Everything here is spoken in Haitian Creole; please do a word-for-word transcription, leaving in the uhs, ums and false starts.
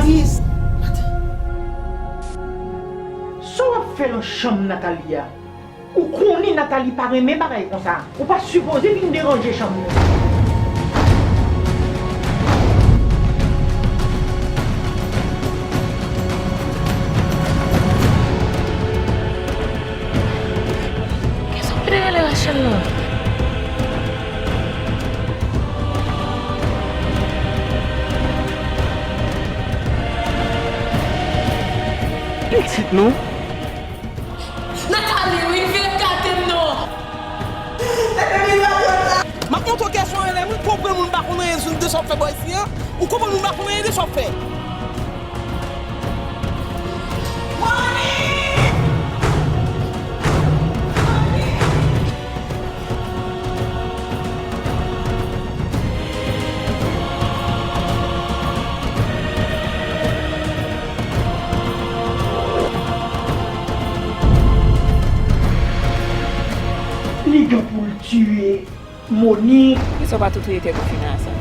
Sa w ap fè nan chanm Nathalie a? Ou konnen Nathalie pa renmen bagay konsa. Ou pa sipoze vin deranje chanm nou. Kisa w vin rele Rachel la? Pitit nou. Nathalie, wi, vin gade m non. M ap montre w kè sou anlè, m konprann moun pa konn anyen de sa w fè bò isi an. Ou konprann moun pa konn anyen de sa w fè. Li gen pou l tiye Monique. Kisa w pa tou touye tèt ou fina sa?